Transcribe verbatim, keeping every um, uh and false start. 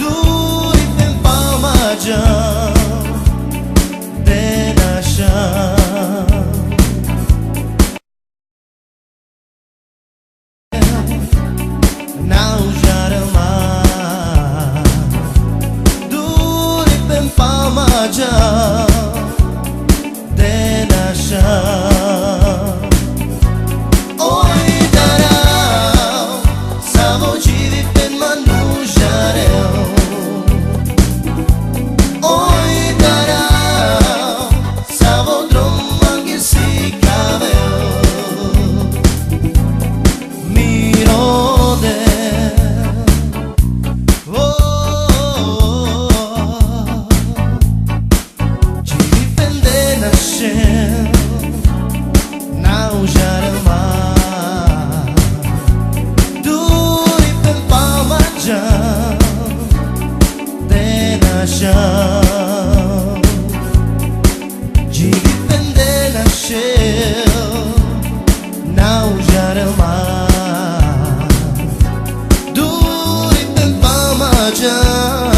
Duri pen palma djan de nashan. Nau djarama. Duri pen palma djan de nashan. Oi dara, savo djivi pen manu djareu. Oi dara, savo drom mangir si kaveu. Mirode. Oh, oh, oh, oh. Djivi pen de nashen, nau djarama. Duri pen palma djan de nashan. Djivi pen de nashen, nau djarama. Duri pen palma djan